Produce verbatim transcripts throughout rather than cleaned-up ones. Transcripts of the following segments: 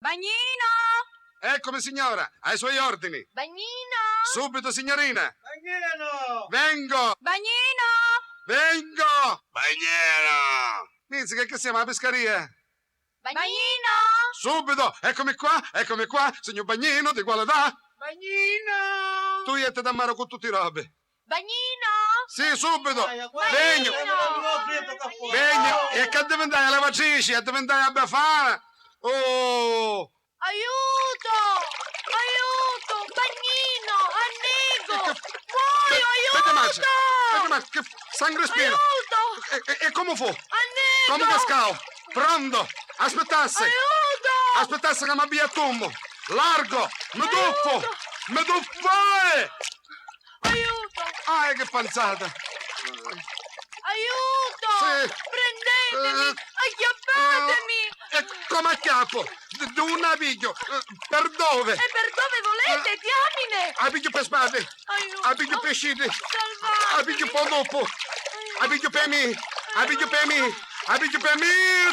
Bagnino! Eccomi, signora, ai suoi ordini. Bagnino! Subito, signorina. Bagnino! Vengo! Bagnino! Vengo! Bagnino! Mizzica, che siamo, a piscaria? Bagnino! Subito! Eccomi qua, eccomi qua, signor Bagnino, di qualità! Bagnino! Tu jettati a mare con tutti i robi. Bagnino! Sì, subito! Vegnu! Vegnu! E che addivintai a lavatrici, addivintai a Befana! Oh! Aiuto! Aiuto! Bagnino! Annico! Muoio! Aiuto! Vedi, Marzia, che f-, San Crispino! Aiuto! E, e, e comu fu? Annico! Comu cascau? Pronto! Aspittassi! Aiuto! Aspittassi ca m'avvia a tummu! Largo! Mi tuffu! Aiuto! Mi tuffu! Aiuto! Ah, che panzata! Aiuto! Sì. Prendetemi! Eh. Acchiappatemi! Eh, e come acchiappo? D-, d-, unni a pigghiu? Eh, per dove? E per dove volete? Eh. Diamine! A pigghiu per spade! Aiuto! A pigghiu per scidi! Salvatemi! A pigghiu per dopo! Aiuto! A pigghiu per mi! A pigghiu per mi! A pigghiu per mi!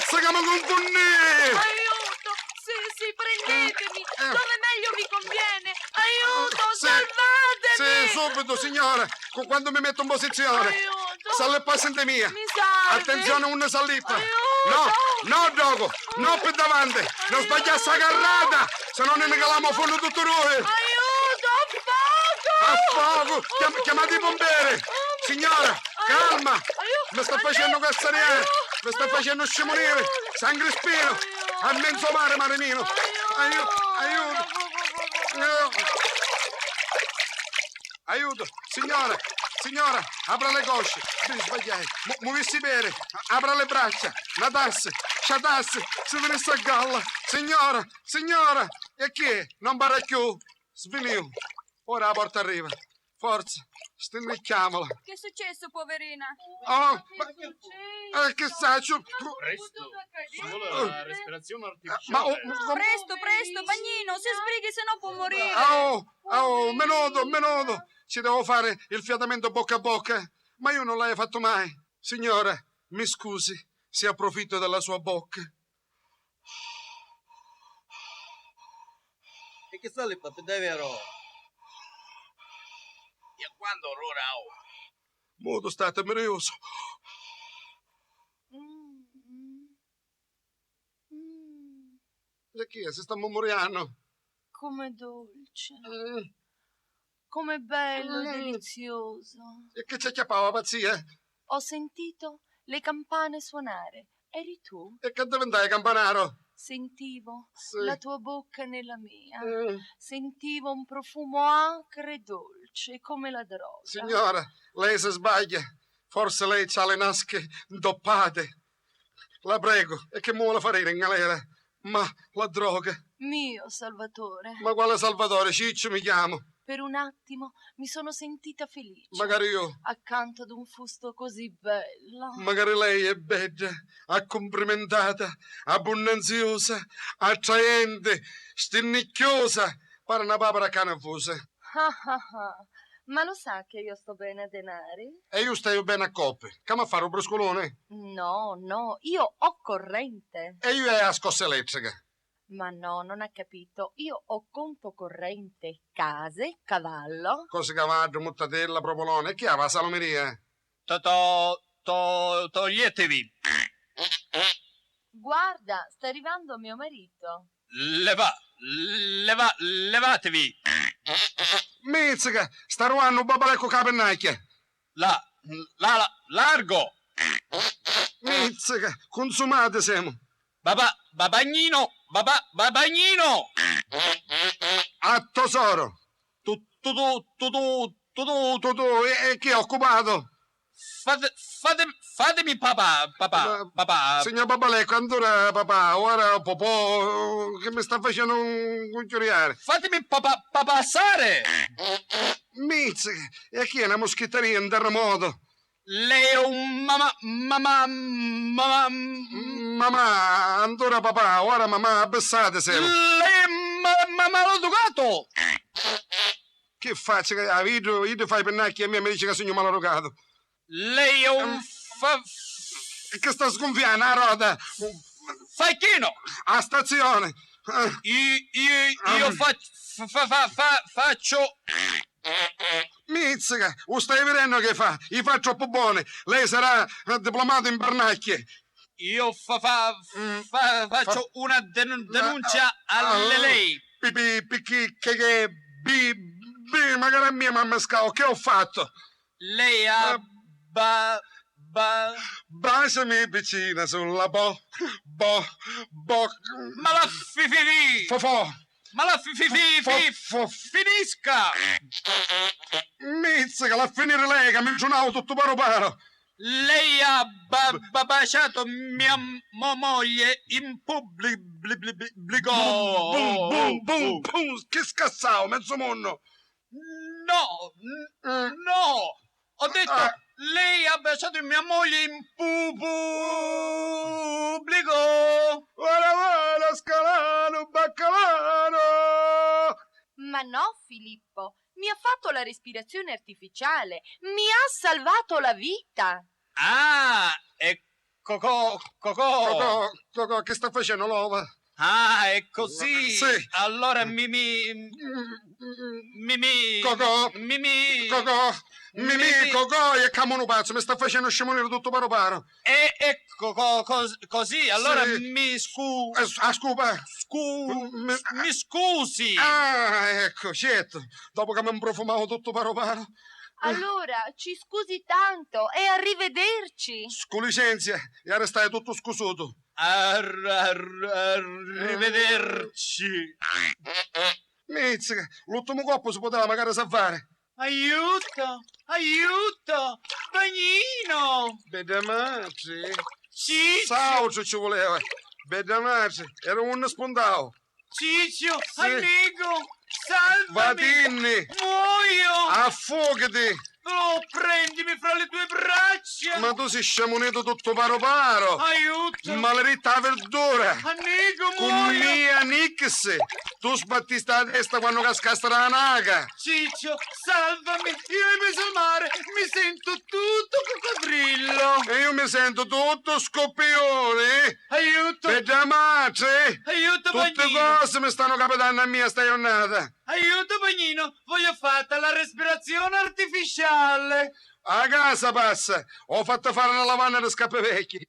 Se che mi confunni! Aiuto! Sì, sì, prendetemi! Eh, eh. Dove meglio vi conviene! Aiuto, sì, salvatemi! Sì, subito, signora, cu-, quantu mi mettu in posizione. Aiuto! S'allippa a sente mia. Mi salvi! Attenzione, unni s'allippa. Aiuto! No, no, gioco, no pi davanti. Non sbagliassi a carrata, se no ni nicalamu a fonnu tutti dui. Aiuto, a focu! A focu! Chiam-, chiamate i pompieri. Signora, calma! Aiuto! Mi sta facennu cazzariari, mi sta facennu scimuniri. San Crispino, a menzu mare, mare mio. Aiuto, aiuto. Aiuto. Aiuto, signora, signora, apra le cosce. Mi sbagliai. Mu-, muvissi i peri, a-, apra le braccia, natassi, sciatassi, si vinissi a galla. Signora, signora, e chi è? Non para cchiù? Sviniu. Ora la porta arriva. Forza, stinnicchiamola. Che è successo, poverina? Oh, ma, eh, che sacciu? Presto, ci vuole la respirazione artificiale. Ma, oh, ma com- Presto, presto, Bagnino, si sbrighi, se no può morire. Oh, oh, un minuto, un minuto. Ci devo fare il fiatamento bocca a bocca. Ma io non l'hai fatto mai. Signora, mi scusi se approfitto della sua bocca. E chi sta lì, papà, davvero? E quantu orrore, oh! Mutu stati, miriusu. Mm, mm, mm. E chi è? Si sta murmuriannu? Come dolce. Mm. Com'è bello e delizioso. E chi ci acchiappava, pazzia? Ho sentito le campane suonare. Eri tu? E chi addivintai, campanaro? Sentivo la tua bocca nella mia. Sentivo un profumo acre e dolce come la droga. Signora, lei si sbaglia. Forse lei c'ha le nasche ntoppate. La prego, e chi mi vuole fare iri in galera? Ma la droga. Mio Salvatore. Ma quale Salvatore? Cicciu mi chiamo. Per un attimo mi sono sentita felice. Magari io. Accanto ad un fusto così bello. Magari lei è bedda, accumprimentata, abbunnanziosa, attraente, stinnicchiosa, pari na papara canafusa. Ah, ah, ah. Ma lo sa che io sto bene a denari? E io staiu bene a coppi. C'amu a fari, u brusculone? No, no, io ho corrente. E io è a scossa elettrica. Ma no, non ha capito. Io ho conto corrente, case, cavallo. Cosi, cavaddu, muttatella, propolone. E chi havi, a salumeria? To, to, to, toglietevi. Guarda, sta arrivando mio marito. Leva-, leva-, levatevi. Mizzica, sta arruvannu u babbaleccu cu a pinnacchia. La, la, la, largo. Mizzica, cunzumati semu. Babà, babagnino, babà, babagnino. A tosoro. Tu, tu, tu, tu, tu, tu, tu, tu, tu, e, e chi è, occupatu? Fate-, fate-, fatemi papà, papà, papà. Signor Babbalecco, antura papà, ora popò, che mi sta facennu un cucchiuriari. Fatemi papà, papà passare! Mizzica, e chi è, na muschittaria, un terremoto? Lei è un mama-, mama-, mama-, Mamà, antura papà, ora mamà, abbissatisi. Lei è ma-, ma-, maleducato! Chi facci, ca iddu, iddu fa i pinnacchi e a mia mi dici ca sugnu maleducatu? Lei è un fa-, Chi sta sgunfiannu a rota? Facchino! A stazione! Ah. I-, i-, io Ah. fac-, fa-, fa-, fa-, fa-, faccio Mizzica, u stai vidennu chi fa? I fa troppu boni. Lei sarà, eh, diplomato in parnacchie. Io fa-, fa-, Mm. fa-, faccio Fa- una denun-, Ma- denuncia ah, alle ah, lei. Pi-, pi-, picchì che, che, bi-, bi-, magari a mia m'ammiscau, che ho fatto? Lei ha Eh. ba-, ba- Baciami vicina sulla bo-, bo-, bo-, Ma la fi-, fi-, fi-, fofò. Ma la fi-, fi-, fi-, Fo-, fi-, fo-, finisca! Mizzica, l'ha finiri lei, ca mi trunau tuttu paru paru. Lei ha ba-, ba-, baciato mia mo-, moglie in pubblico. Bum, bum, bum, bum, bum, chi scassau, mezzu munnu. No, n-, Mm. no! Ho detto, Ah. lei ha baciato mia moglie in pu-, pubblico! Wara wara scalanu baccalanu! Ma no, Filippo, mi ha fatto la respirazione artificiale, mi ha salvato la vita! Ah, e Cocò, Cocò. Cocò, Cocò, che sta facendo l'ova? Ah, è così. Sì. Allora mi, mi, Mm, mm, mm. mi, mi, Cocò. mi, mi, Cocò. mi, Mimì, mi. Cocò, e camu nu pazzu, mi sta facendo scimunire tutto paru paru. E, e co-, co-, cos-, così, allora Sì. mi scu-, Eh, s-, ah, scupa. scu-, Mi- mi scusi. Ah, ecco, certo. Dopo che mi profumavo tutto paru paru. Allora, ci scusi tanto e arrivederci. Sculicenzia, e arrestai tuttu scusutu. Ar-, ar-, arrivederci. Mizzica, l'ultimu coppu si puteva magari salvari. Aiuto! Aiuto! Bagnino! Bedda matri! Cicciu! S'autru ci vuleva! Bedda matri, era unni spuntau! Cicciu, Sì. Amico, salvami! Vatinni! Muoio! Affugati! Oh, prendimi fra le tue braccia! Ma tu si sciamunito tutto paro paro! Aiuto! Maleditta la verdura! Amico, Cu muoio! Mia Nix! Tu sbattisti la testa quando cascasti da la naca! Ciccio, salvami! Io in mezzo al mare mi sento tutto coccodrillo! E io mi sento tutto scoppione! Aiuto! Bedda matri! Aiuto, Tutti Bagnino! Cosi mi stanno capitando a mia sta giornata! Aiuto, Bagnino! Voglio fatta la respirazione artificiale! A casa passa! Ho fatto fare una lavanna di scappavecchi!